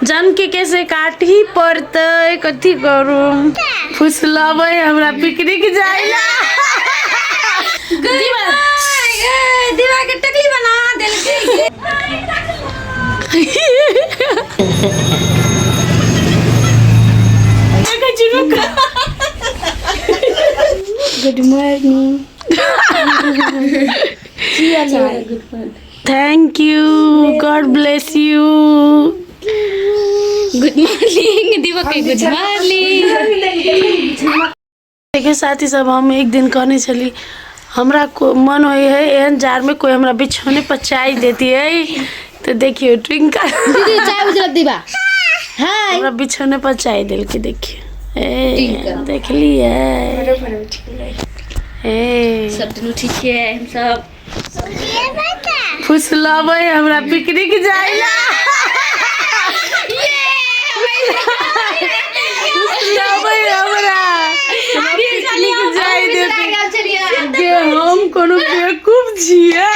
जन के कैसे काटही पड़तै, कथी करू। फुसलबै हमरा पिकनिक जाइला। दीवा के टकली बना देलकै। Good morning. Thank you, God bless you. Good morning दीवा के, गुड मॉर्निंग। देखिए साथी सब, हम एक दिन कहने छली हमरा को मन होइ है एहन जार में कोई हमरा बिछौने पर चाय देती है, तो देखियो ट्विंकल दीदी चाय उजरब दीवा। हाय, हमरा बिछौने पर चाय देलकै। देखियो, ए देखलियै, ए सब दुनू ठीक है हम सब। फुसलबै हमरा पिकनिक जाइला, फुसलबै हमरा पिकनिक जाय देतै जे हम कोनो बेवकूफ छियै?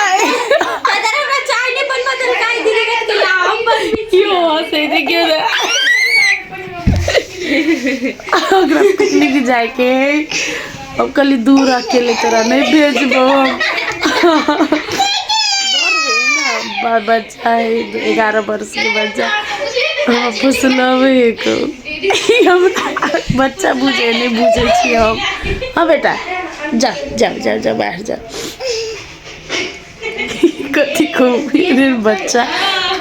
हमरा चाय नहीं बनबऽ देलकै दीदी के, हम बनबै। क्यों हंसै छै? क्यों ने ओकरा पिकनिक जायके है? अब कहली दूर अकेले तोरा नहीं भेजबो हम। बच्चा है 11 वर्ष के बच्चा, हमरा फुसलबै को हमरा बच्चा बुझे नहीं बुझे छियै हम। हाँ बेटा, जा जा जा जा, बाहर जा। कथी कहू, बच्चा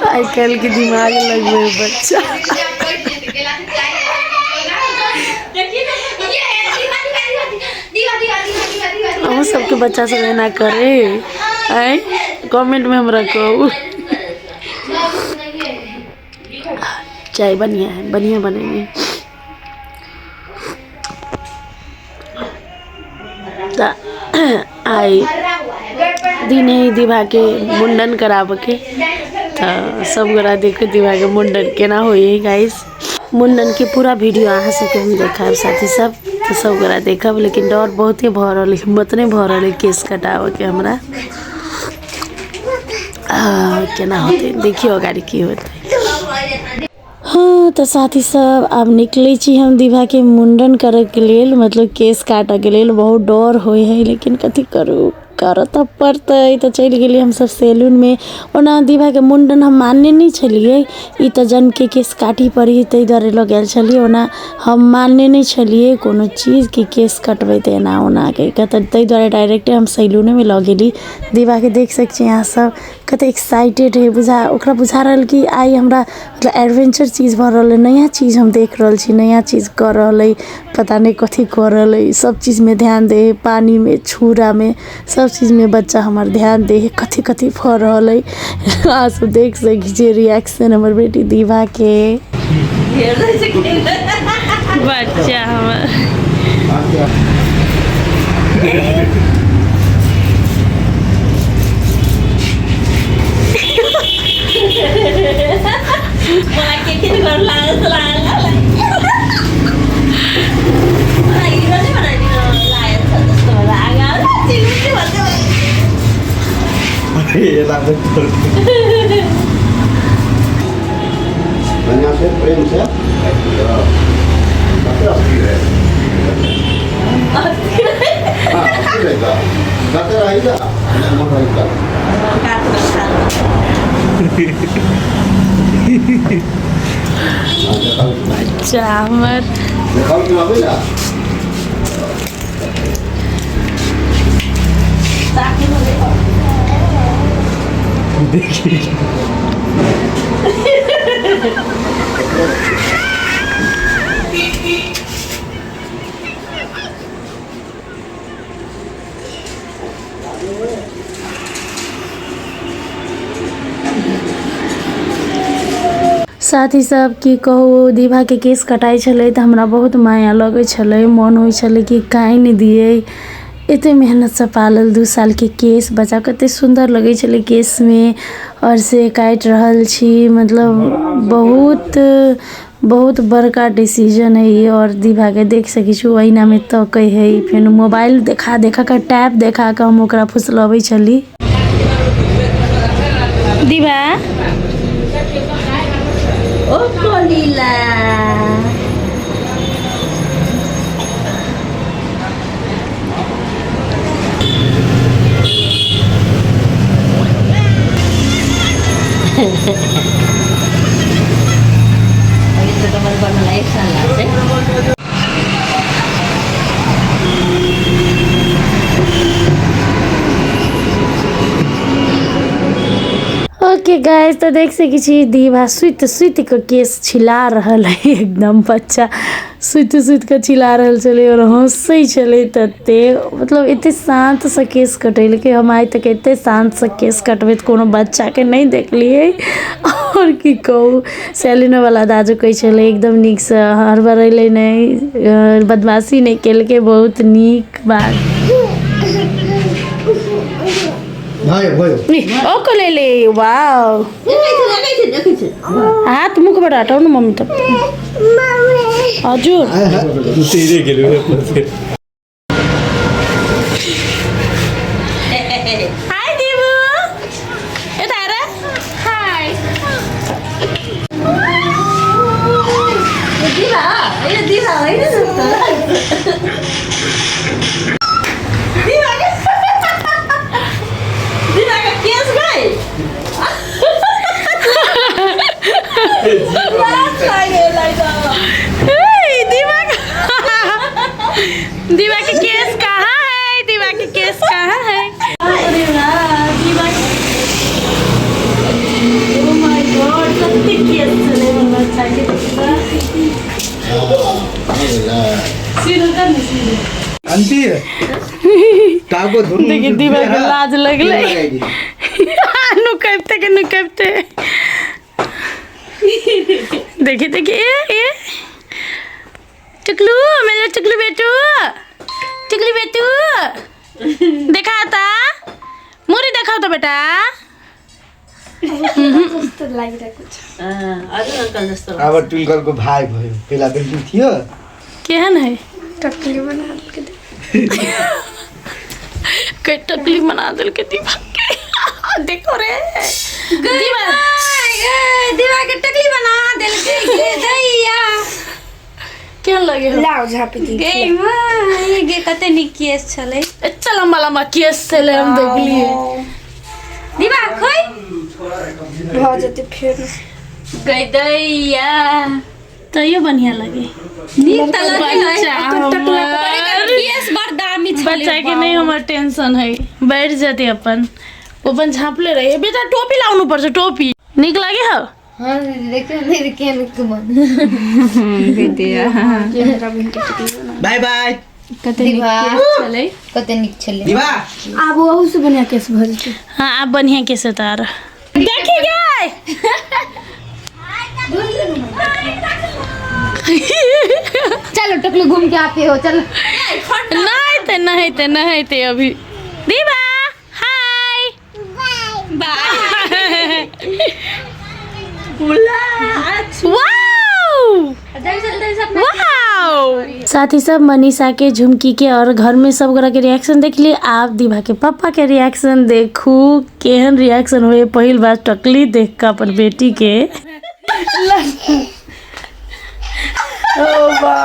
आइ काल्हि के दिमाग लगबै बच्चा। अहूँ सबके बच्चा सब एना करे आँय? कमेंटमे हमरा कहू। चाय बढ़िया है, बढ़िया बनेने। तऽ आइ दिन है दीवाके मुण्डन कराबऽके, तऽ सब गोरा देखू दीवाके मुण्डन केना होइ है। गाइस, मुण्डनके पूरा वीडियो अहाँ सबके हम देखायब साथी सब, तऽ सब गोरा देखब। लेकिन डर बहुते भऽ रहल है, हिम्मत नहि भऽ रहल है केश कटाबऽके हमरा। केना होतै देखियौ, अगाडि की होतै। हाँ, तऽ साथी सब, आब निकलै छी हम दीवाके मुण्डन करैके लेल, मतलब केश काटऽके लेल। बहुत डर होइ है, लेकिन कथी करू, करऽ तऽ पड़तै। तऽ चलि गेलियै हमसब सैलूनमे। ओना दीवाके मुण्डन हम मानने नहि छलियै, ई तऽ जनके केश काटही पड़ै ताहि दुआरे लऽ गेल छलियै। ओना हम मानने नहि छलियै कोनो चीज कि केश कटबै तऽ एना ओना कहि कऽ, तऽ ताहि दुआरे डायरेक्टे हम सैलूनेमे लऽ गेली दीवाके। देख सकै छी अहाँ सब कते एक्साइटेड है। बुझा ओकरा बुझा रहल कि आइ हमरा मतलब एडवेंचर चीज भऽ रहल अइ, नया चीज हम देख रहल छी, नया चीज कऽ रहल अइ, पता नहि कथी कऽ रहल अइ। सब चीजमे ध्यान दै हइ, पानिमे, छुरामे, सब चीजमे बच्चा हमर ध्यान दै हइ, कथी कथी भऽ रहल अइ। अहाँ सब देख सकै छियै रिएक्शन हमर बेटी दीवाके। बच्चा हमर मलाई के के गर्नु लाग्यो जस्तो लाग्यो मलाई। मलाई हिरो नै बनाइदिनु लागेको छ जस्तो भएर आगा चिल्मिली भन्दै। बढ़िया से प्रेम से अस्थिर है। हाँ, अस्थिर रहेगा, कते रहेगा मन रहेगा। बच्चा हमर देखाउ कि आबै ना। साथी सब, की कहू, दीवाके केश कटाइ छलै तऽ हमरा बहुत माया लगै छलै। मोन होइ छलै कि कानि दियै। एते मेहनतसँ पालल 2 सालके केश बच्चा कते सुन्दर लगै छलै केशमे, आओर से काटि रहल छी। मतलब बहुत बहुत बड़का डिसीजन हइ ई। आओर दीवाके देख सकै छी, ओ अइनामे तकै हइ। फेर मोबाइल देखा देखा कऽ, टैब देखा कऽ हम ओकरा फुसलबै छली। दीवा। ओ कलिला। अभी त कपाल बन्नलाई एक साल लाग्छ है। ओके गाइस, तऽ देख सकै छी दीवा सुति सुति कऽ केश छिला रहल है। एकदम बच्चा सुति सुति कऽ छिला रहल छलै आओर हँसै छलै तते, मतलब एते शान्तसँ केश कटेलकै। हम आइ तक एते शान्तसँ केश कटबैत कोनो बच्चाके नहि देखलियै। आओर की कहू, सैलूनोवला दाजो कहै छलै एकदम नीकसँ हड़बड़ेलै नहि, बदमाशी नहि केलकै, बहुत नीक बात। भयो भयो। ओ ले वाओ, हाथ मुखबाट हटाउनु मम्मी त। हजुर। हाई दिबु, यता हेर। हाई दिभा, यो दिभा होइन जस्तो लाग्छ। दिभाको केस खै, लाज लाग्यो यसलाई त। ए, दिवा, दिवा के केस कहाँ है? दिवा के केस कहाँ है? अरे वाह, दिवा, ओ my God, कते केस छलै हमर बच्चा के। सिधो कर नि, सिधो। अन्तिर टाउको धुनु। देखि, दिवा के लाज लगलै। नुकैबते के नुकैबते, देखि देखि। ए ए टुकलू, मेरो टुकलू बेटू, टुकलू बेटू, देखा त मुरी, देखाउ त बेटा। जस्तो लागिरहेको छ। अरुण अङ्कल जस्तो। अब ट्विङ्कलको भाइ भयो, पहिला बेटी थियो। केहन है? टक्ली बना के। के टकली बना देलकै दीवा के। देखो रे दीवा, दीवा के टकली बना देलकै गे दैया। केहन लगे हो? लाओ झापी दी गे माँ, गे कते नीक केस छलै। एते लम्बा लम्बा केस छलै, हम देखलियै। दीवा खोइ भऽ जेतै फेर। गई दैया, तैयो बढ़िया लगे। नीक तऽ लगे है। बच्चा हमर। केस बड़ दामी छलै। बच्चा के नहीं हमर टेंशन है, बैठ जते अपन अपन झाँपले रहे। बेटा, टोपी लाउनु पर्छ, टोपी। नीक लागे हो? हाँ दीदी, देखियौ ने केहन बन। हमरा बहिन के टकली बना। बाय बाय। कते नीक दीवा। केस छलै। कते नीक छलै। दिवा। आब ओहू से बढ़िया केस भऽ जेतै। हाँ, आब बढ़िया केस तार देखी गए। चलो टकलू, घूम के आते हो, चलो। नहाइते नहाइते नहाइते अभी। दीवा, हाय बाय। Wow wow. साथी सब, मनीषा के, झुमकी के और घर में सब गोरा के रिएक्शन देखली। आब दीवा के पापा के रिएक्शन देखू, केहन रिएक्शन हुए पहिल बार टकली देख के अपन बेटी के। ओ बा,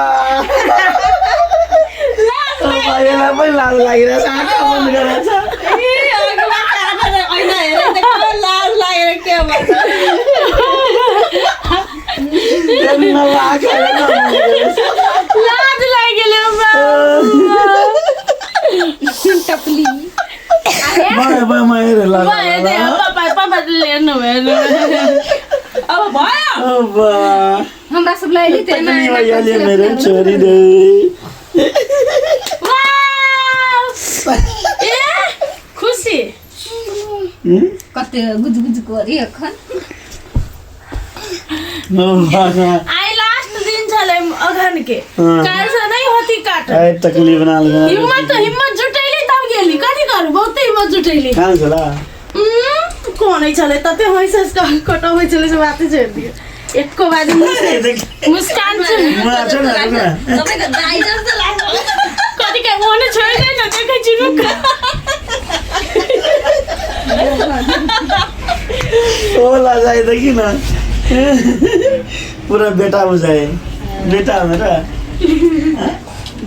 ओ बा, यसलाई पनि लाज लागिरहेछ, आँखा बन्द गरेछ। ए, अघिमा काटेर ऐना हेरेर त के लाज लागेर के भन्छ। आँखा बन्द गरेछ। लाज लागि गेलै। टकली। म हेरेँ ल। पापा, पापा हेर्नु भयो। अब भयो। ओ बा, हमरा सब लैली त टक्ली भइहाल्यो मेरो छोरी रे। ए, खुसी। कते गुज गुज करी अखन। ओ बा, आइ लास्ट दिन छलै अगहन के। काल्हि से नहीं होती काट। ए, टक्ली बना ले। हिम्मत हिम्मत जुटैली तब गेली। कथी करू, बहुते हिम्मत जुटैली। कहाँ छला? कोनै छलै, तते हँसि हँसि कऽ कटबै छलै से बाते छोड़ि दियौ। एको बाजी मुस्कान छै। मुना छोड न, रुक न। तपाईँको दाइ जस्तो लाग्छ। कथी के ओहने छोड़ि दे न, देखै छी, रुक। ओ लजाइ त किन? पुरा बेटा बुझाए बेटा हो मेरो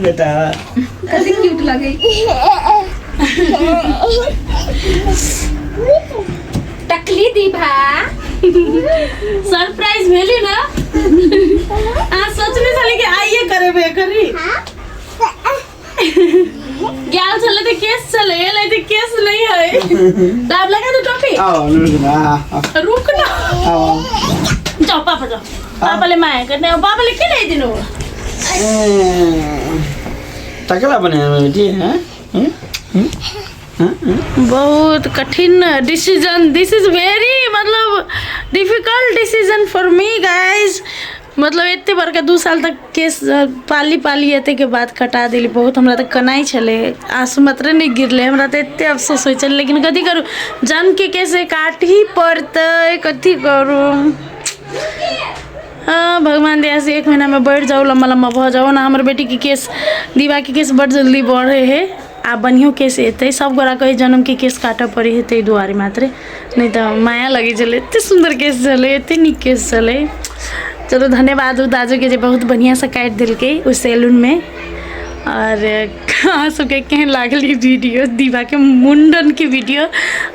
बेटा कति क्यूट लगे। टकली दीभा सरप्राइज भेली ना। अहाँ सोचने छली कि आइए करेबे करी। गेल छलै तऽ केस छलै, एलै तऽ केस नहीं है। दाब लगा दो टोपी। आओ रुक न, रुक न, आओ जाओ पापा, जाओ पापाले माया गर्ने। अब पापाले के ल्याइदिनु? टकला बने बेटी। हाँ बहुत कठिन डिसीजन, this is very मतलब difficult decision for me guys. मतलब एते बड़का 2 साल तक केस पाली पाली एते के बाद कटा देली। बहुत हमरा तऽ कनाइ छलै, आंसू मात्र नहि गिरलै, हमरा तऽ एते अफसोस होइ छलै। लेकिन कथी करू, जन्म के केस काट ही पड़तै, कथी करू। हाँ भगवान दया से 1 महीना में बढ़ि जाउ, लम्बा लम्बा भऽ जाउ ना। हमर बेटी के केस, दीवा के केस बड़ जल्दी बढ़े है, आ बढ़ियो केस एतै। सब गोरा कहै जन्म के केस काटऽ पड़ै है ताहि दुआरे मात्रे, नहि तऽ माया लगै छलै। एते सुन्दर केस छलै, एते नीक केस छलै। चलू धन्यवाद ओ दाजूके जे बहुत बढ़िआँसँ काटि देलकै ओ सैलूनमे। और अहाँ सबके केहन लागल ई वीडियो, दीवाके मुंडनके वीडियो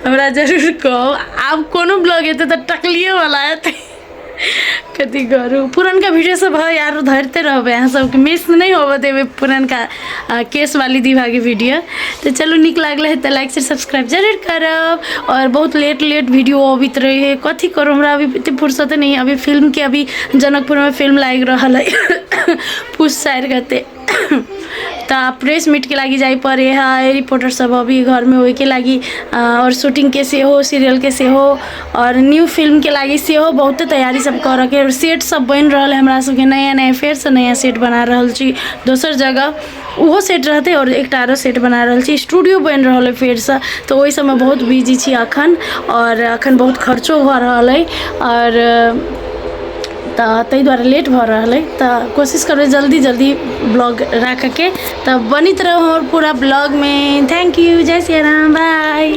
हमरा जरूर कहू। आब कोनो ब्लॉग एतै तऽ टकलिएवला एतै, कथी करू। पुरनका वीडियो सब है यार, धरते रहबै, अहाँ सबके मिस नहि होबऽ देबै पुरनका केस वाली दीवाके वीडियो। तऽ चलू नीक लागल है तऽ लाइक शेयर सब्सक्राइब जरूर करब। और बहुत लेट लेट वीडियो अबैत रहे है, कथी करू, हमरा अभी एते फुर्सत नहीं। अभी फिल्म के अभी जनकपुरमे फिल्म लागि रहल है पुस 4 गते, तऽ प्रेस मीट के लागि जाय पड़े है, रिपोर्टर सब अभी घरमे ओहिके लागि, और शूटिंग के सेहो, सीरियल के सेहो, और न्यू फिल्म के लागि सेहो बहुते तैयारी सब करऽ के। सेट सब बनि रहल है हमरा सबके, नया नया फेरसँ नया सेट बना रहल छी दोसर जगह, ओहो सेट रहतै और एकटा आरो सेट बना रहल छी, स्टूडियो बनि रहल है फेरसँ। तऽ ओहि सबमे बहुत बिजी छी अखन, और अखन बहुत खर्चो भऽ रहल अइ, और तऽ ताहि दुआरे लेट भऽ रहल अइ। तऽ कोशिश करबै जल्दी जल्दी ब्लॉग राखऽके। तऽ बनैत रहू हमर पूरा ब्लॉगमे। Thank you, जय सिया राम, बाय।